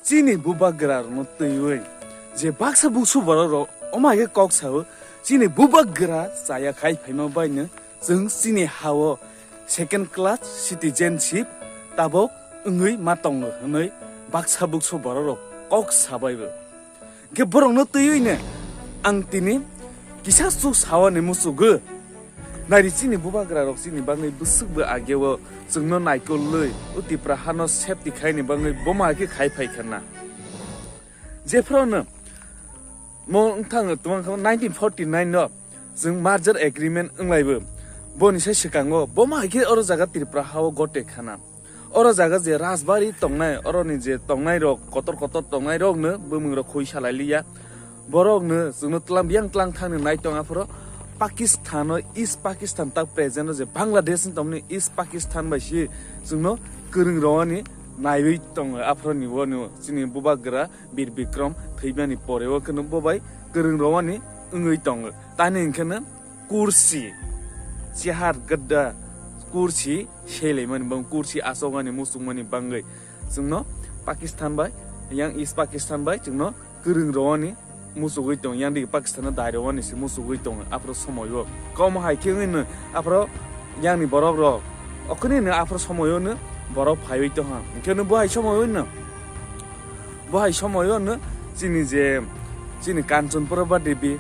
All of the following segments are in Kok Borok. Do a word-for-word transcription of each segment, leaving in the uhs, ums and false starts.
Chini bubagra rokno twiwi je baksa buksu borok rok omo hai khe kok sao, chini bubagra chaya khai phaima baino chwng chini hao second class citizenship tabok wngwi ma tongo hwnwi baksa buksu borok rok kok sabaibo. Hwnkhe borokno twiwi no ang tini kisa chuk saoni muchugo. Nairi chini bubagra rok chini bagwi bwswk bo ageo chwngno naikolwi o Tipra hano safety khaini bagwi boma khe khai phai khana. Jephru no mo wngthang twmang kha nineteen forty nine no chwng merger agreement wnglaibo. Boni sai swkango boma khe oro jaga Tripura hao gote khana. Oro jaga je Rajbari tongnai, oroni je tongnai rok, kotor kotor tongnai rokno bumung rok khui salai liya. Borokno chwngno tlang biyang tlang thangni nai tong aphoro Pakistan o, East Pakistan tak present o je Bangladesh ni tongmani East Pakistan bai si chwngno kwrwng rwani naiwi tongo aphoro ni wani chini bubagra Bir Bikram thwimani pore o kheno bo bai kwrwng rwani wngwi tongo. Tani hwnkhe no kursi, chehar gadda kursi selaimani bang kursi asokmani muchungmani bangwi chwngno Pakistan bai, yang East Pakistan bai chwngno kwrwng rwani muchugwi tong, yang digi Pakistan no dai rwani se muchugwi tong aphro somoyo. Komo hai khe wngwi no aphro yang ni borok rok okhoni no aphro somoyo no borok phaiwi tong ha. Hwnkhe no bo hai somoyo no Bo hai somoyo no chini je chini Kanchanpura ba Devi,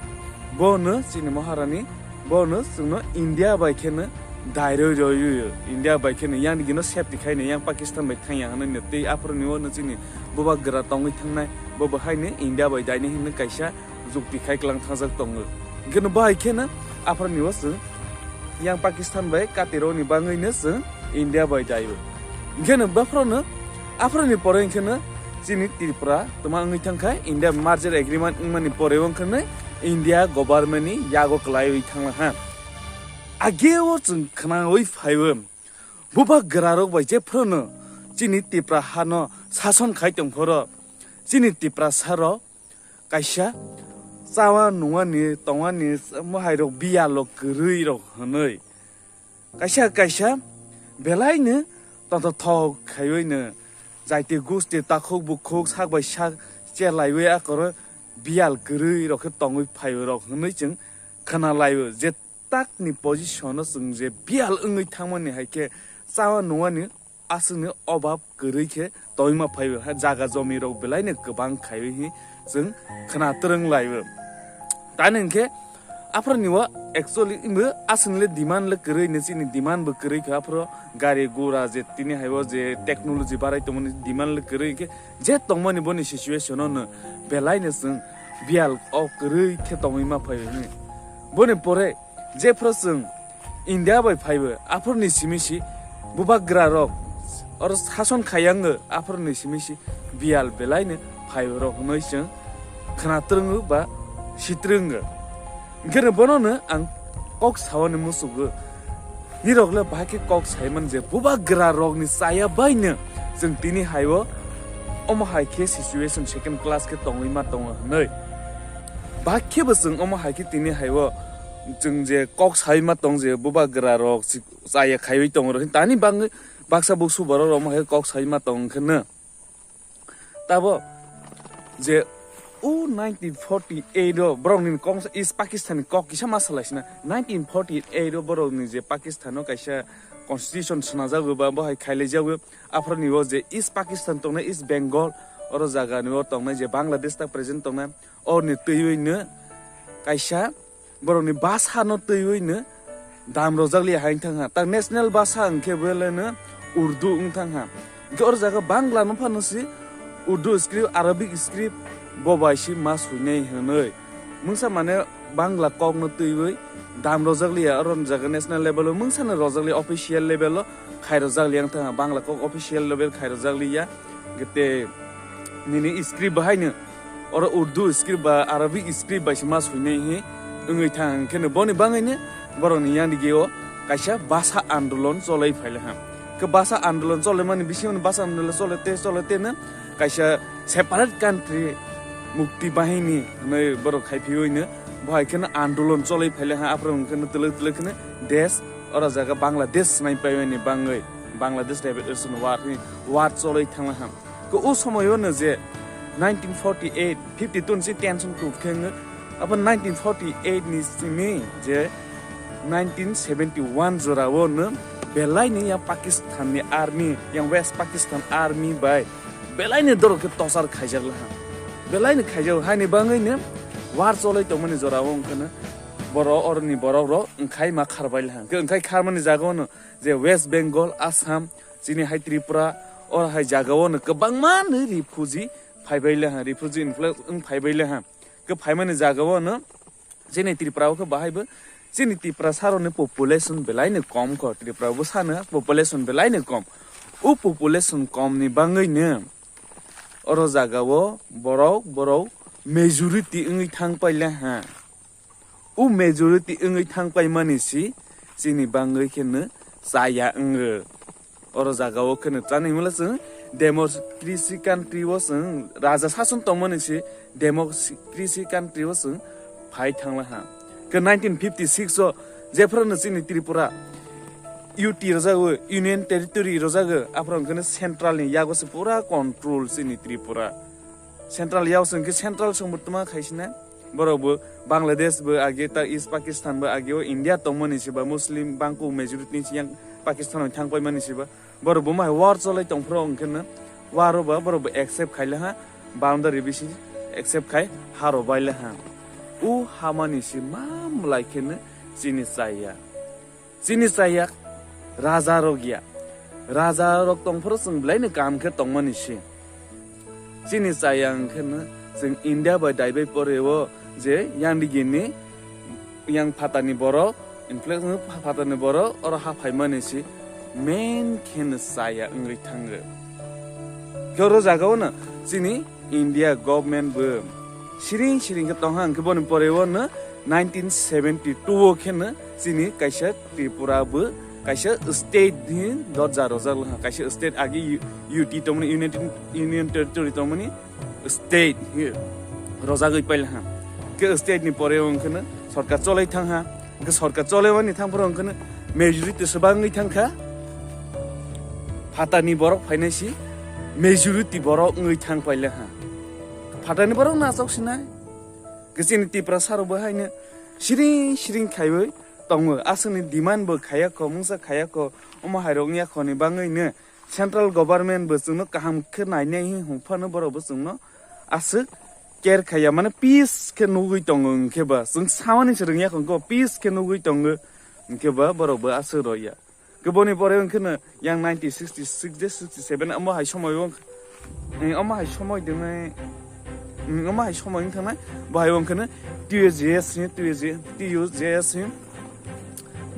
bo no chini Maharani, bo no chwngno India bai khe no dairoi roi, India bai khe no yang gino safety khai no yang Pakistan bai thang ya hwnwi no tei aphuru ni o no chini bubagra tongwi thangnai, bo bo hai no India bai daini hwnwi kaisa jukti khai klang thangjak tongo. Hwnkhe no bo hai khe no aphuru ni o chwng yang Pakistan bai katirokni bangwi no chwng India bai daio. Hwnkhe no baphro no, aphro ni pore hwnkhe no chini Tripura toma wngwi thangkha India merger agreement wngmani pore hwnkhe no India government ni yago kwlaiwi thangla ha. Ageo chwng khnawi phaiwi bubagra rok bai jephru no chini Tripura hano sason khai tongphuru chini Tiprasa rok kaisa chawa nungani tongmani mwhairok biyalo kwrwirok hwnwi kaisa kaisa belaino tongthok thok khaiwi no jaiti gusti takhuk bukhuk sak bai sak chelaiwi akhoro biyal kwrwirok khe tongwi phairok hwnwi chwng khwnalaio. Je takni position o chwng je biyal wngwi thangmani hai khe chawa nungani aswkni obab kwrwi khe tongwi ma phaibo, ha jaga jomi rok belai no kwbang khaiwi hi chwng khna twrwng laibo. Tani hwnkhe aphuru ni o actually wngbo aswkni le demand le kwrwi ni chini demand bo kwrwi kha aphuru gari gura je tini hai o je technology barai tongmani demand le kwrwi khe je tongmani boni situation o no belai no chwng biyal o kwrwi khe tongwi ma phaibo hwnwi. Boni pore jephru chwng India bai phaibo, aphuruni simi si bubagra rok oro sason khaiyango, aphuruni simi si biyal belai no phaibo rok hwnwi chwng khna twrwngo ba si twrwngo. Hwnkhe no bono no ang kok saoni musugo. Nirok le bahai khe kok saiman je bubagra rokni chaya bai no chwng tini hai o omo hai khe situation second class khe tongwi ma tongo hwnwi. Bahai khe bo chwng omo hai khe tini hai o chwng je kok sai ma tong je bubagra rok si-, chaya khaiwi tongo rok. Tani bangwi baksa buksu borok rok omo hai kok sai ma tong khe no. Tabo je o nineteen forty eight o borok ni kok East Pakistan ni kok kisa ma salai sina. Nineteen forty eight o borok ni je Pakistan o kaisa constitution swnajak ba bo hai khailai jak aphuru ni o je East Pakistan tongnai East Bengal oro jaga ni o tongnai je Bangladesh ta present tongnai. Orni twiwi no kaisa borokni basa no twiwi no dam rojak liya hai thang ha. Tak national basa hwnkhe belai no Urdu wng thang ha. Hwnkhe oro jaga Bangla no phano si Urdu script, Arabic script bo bai si ma suinai hwnwi. Mungsa mane Bangla kok no twiwi dam rojak liya, oro jaga national level o mungsa no rojak liya, official level o khai rojak liya wng thang ha. Bangla kok official level khai rojak liya. Gete nini script bahai no oro Urdu script ba Arabic script bai se ma suinai hi wngwi thang, hwnkhe no boni bangwi no borok ni yang digi o kaisa basa andolon cholai phaile ha. Khe basa andolon chole mani bisingo no basa andolon chole te chole te no kaisa separate country mukti bahini hwnwi borok khai phiwi no bo hai khe no andolon cholai phaile ha. Aphuru hwnkhe no twlwk twlwk khe no desh oro jaga Bangladesh nai paimani bangwi Bangladesh Liberation War ni war cholai thangla ha. Ko o somoyo no je nineteen forty-eight, fifty-two ni si tension kut khe wngwi, abo nineteen forty-eight ni simi je nineteen seventy-one jorao no belai ni yang Pakistan ni army, yang West Pakistan army bai belai ni doro khe tosar khaijak laha. Belai ni khaijak haini bangwi no war cholai tongmani jorao wngkhe no borok oroni borok rok wngkhai ma kharbai laha. Wngkhai kharmani jagao no je West Bengal, Assam, chini hai Tripura, oro hai jagao no kwbangma no refugee phaibai laha, refugee influx wng phaibai laha. Khe phaimani jagao no chini Tripura o khe bahai bo chini Tripura saroni population belai no kom kho, Tripura bo sano population belai no kom. O population kom ni bangwi no oro jagao borok, borok majority wngwi thang pai laha. O majority wngwi thang paimani si chini bangwi khe no chaya wngo. Oro jagao khe no chani hwnla chwng democracy country o chwng raja sason tongmani si democracy country o chwng phai thang laha. Khe nineteen fifty-six o jephru no chini Tripura U T rwjago, Union Territory rwjago, aphuru hwnkhe no central ni yago se pura control chini Tripura. Central yago se hwnkhe central songbo twma khaisina. Borok bo Bangladesh bo age ta East Pakistan bo age o India tongmani se ba Muslim bangkuk majority ni yang Pakistan o thang paimani se ba. Borok bo ma war cholai tongphuru hwnkhe no war o ba borok bo accept khai laha, boundary bisi accept khai haro bai laha. O hamani se ma mlai khe no chini chaya. Chini chaya raja rok ya. Raja rok tongphuru chwng belai ni kaham khe tongmani se. Chini chaya hwnkhe no chwng India bai daibai pore o je yang digi ni yang phatani borok, influx no phatani borok oro ha phaimani se main khe no chaya wngwi thango. Khe oro jagao no chini India government bo siring siring khe tongha, hwnkhe boni pore o no nineteen seventy-two o khe no chini kaisa Tripura bo kaisa state ni dorja rojak laha, kaisa state agi U-, U T tongmani, United Union Territory tongmani state hi rojagwi paila ha. Khe state ni pore o hwnkhe no sorkar cholai thang ha. Hwnkhe sorkar cholai wani thang phuru hwnkhe no majority se bangwi thang kha. Phatani borok phainai si majority borok wngwi thang paila ha. Phatani borok no achok sinai. Khe chini Tripura sarok bo haino siring siring khaiwi tongo. Aswkni demand bo khaiya kho, mungsa khaiya kho, omo hai rok wngya kho ni bangwi no central government bo chwngno kaham khe nainai hi hwn phano borok bo chwngno aswk care khaiya, mane peace khe nugwi tongo. Hwnkhe ba chwng samani se rwngya kho, hwnkhe ba peace khe nugwi tongo, hwnkhe ba borok bo aswk roya. Khe boni pore hwnkhe no yang nineteen sixty-six de sixty-seven omo hai somoio, omo hai somoi dengmai, omo hai somoi wng thangnai, bo hai wng khe no T U J S ni, T U J, T U J S ni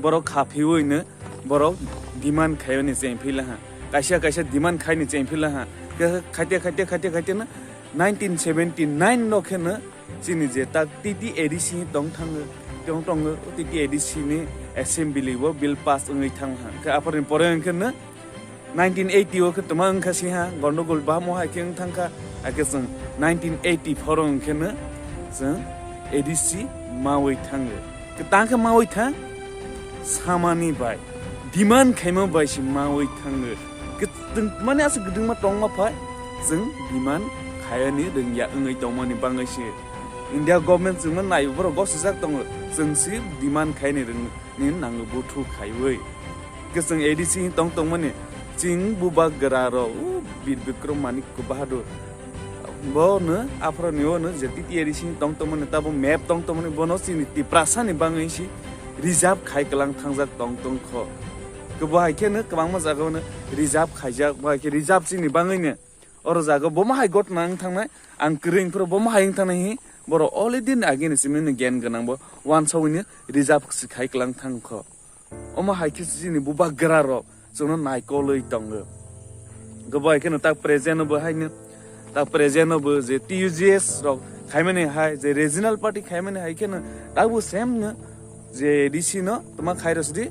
borok kha phiui no borok demand khaiyani cheng phila ha, kaisa kaisa demand khaini cheng phila ha, khe khaite khaite khaite khaite no nineteen seventy-nine no khe no chini je tak T T A D C tong thango, tong tongo, T T A D C ni assembly o bill pass wngwi thang ha. Khe aphar ni pore hwnkhe no nineteen eighty o khe toma wngkha si ha, gondogol bahamo hai khe wng thang kha, hakhe chwng nineteen eighty-four o hwnkhe no chwng A D C mawi thango. Khe tang khe mawi thang samani bai, demand khaima bai se mawi thango. Khe chwng mane aswk gwdwngma tongma phai, chwng demand khayani rwngya wngwi tongmani bangwi se. India government chwngno naiwi borok gosijak tongo, chwng se demand khaini rwngni nango buthu khaiwi. Khe chwng A D C tong tongmani chwng bubagra rok, o Bir Bikram Manik Bahadur, bono aphro ni ono je T T A D C tong tongmani tabo map tong tongmani bono chini Tiprasa ni bangwi se reserve khai kwlang thangjak tong tong kho. Khe bo hai khe no kwbangma jaga ono reserve khaijak, bo hai khe reserve chini bangwi no oro jaga bo ma hai gotna wng thangnai, ang kwrwi phro bo ma hai wng thangnai hi borok already age ni simi no gyan gwnang bo wansawino reserve se khai kwlang thang kho. Omo hai khe chini bubagra rok chwngno naikolwi tongo. Khe bo hai kheno tak present o bo haino, tak present o bo je T U J S rok khaimani hai, je regional party khaimani hai kheno tak bo same no je A D C no toma khai rw sidi,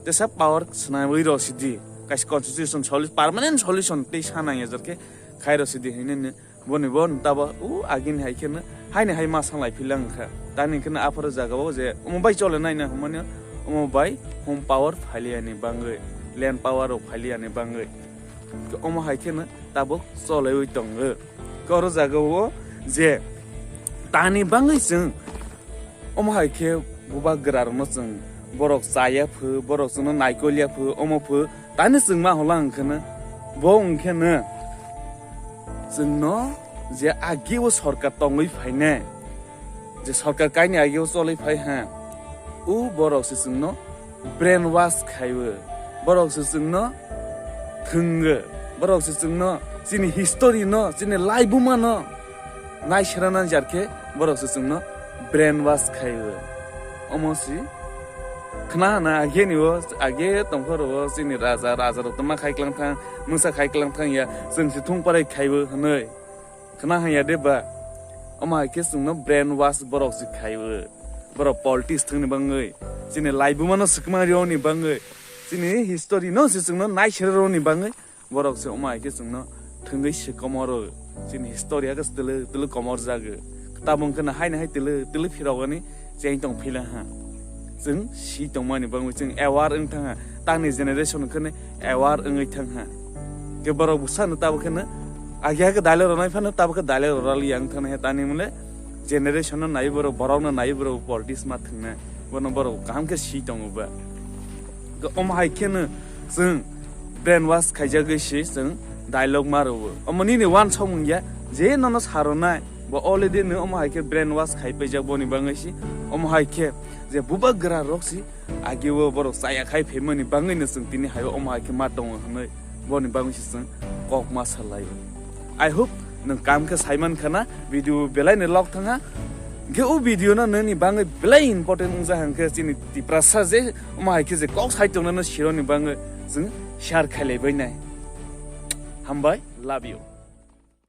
tesa power swnamwi rw sidi, kaisa constitution solu-, permanent solution tei sanai ejar khe khai rw sidi hinwi no. Boni bo tabo o agini hai kheno haini hai ma sanglai philang kha. Tani kheno apharo jaga o je omo bai chole nai na hwnmani omo bai home power phailiyani bangwi, land power rok phailiyani bangwi. Omo hai kheno tabuk cholaiwi tongo. Khe oro jagao je tani bangwi chwng omo hai khe bubagra rokno chwng borok chaya phu, borok chwngno naikol ya phu, omo phu, tani chwng ma hola hwnkhe no, bo hwnkhe no chwngno je agi o sorkar tongwi phainai, je sorkar kaini agi o cholwi phai ha, o borok se chwngno brainwash khaiwi, borok se chwngno thwngwi, borok se chwngno chini history no, chini laibuma no naiserana jar khe borok se chwngno brainwash khaiwi. Omo si khna hana age ni o, age tongphoro o chini raja, raja rok tongma khai klang thang, mungsa khai klang thang ya, chwng si thung parai khaiwi hwnwi. Khna hanya de ba? Omo hai khe chwngno brainwash borok se khaiwi. Borok politics thwngni bangwi, chini laibuma no swkma rwni bangwi, chini history no se chwngno naisere rwni bangwi, borok se omo hai khe chwngno thwngwi se komoro. Chini history hakhe twlwi twlwi komor jago. Tabung kheno haino hai twlwi twlwi phirogani cheng tong phila ha. Chwng si tongmani bangwi chwng aware wng thang ha. Tangni generation kheno aware wngwi thang ha. Khe borok bwsano tabuk kheno agi hakhe dalai rwnai phano tabuk khe dalai rwrali yang thang ha. Tani mole generation no nai borok, borok no nai borok politics ma thwngna. Bono borok kaham khe si tongo ba. Khe omo hai kheno chwng brainwash khaijagwi se chwng dialogue ma rwo. Omo nini wansokmung ya, je nono saronai, bo already no omo hai khe brainwash khai paijak boni bangwi si, omo hai khe je bubagra rok si, agi o borok chaya khai phaimani bangwi no chwng tini hai omo hai khe ma tongo hwnwi boni bangwi si chwng kok ma salai. I hope nwng kam khe saiman khana, video belai ni log thang ha. Khe o video no nini bangwi belai important wngja hwnkhe chini Tiprasa je omo hai khe je kok sai tongna no sironi bangwi chwng share khailai bai nai. Hambai, love you.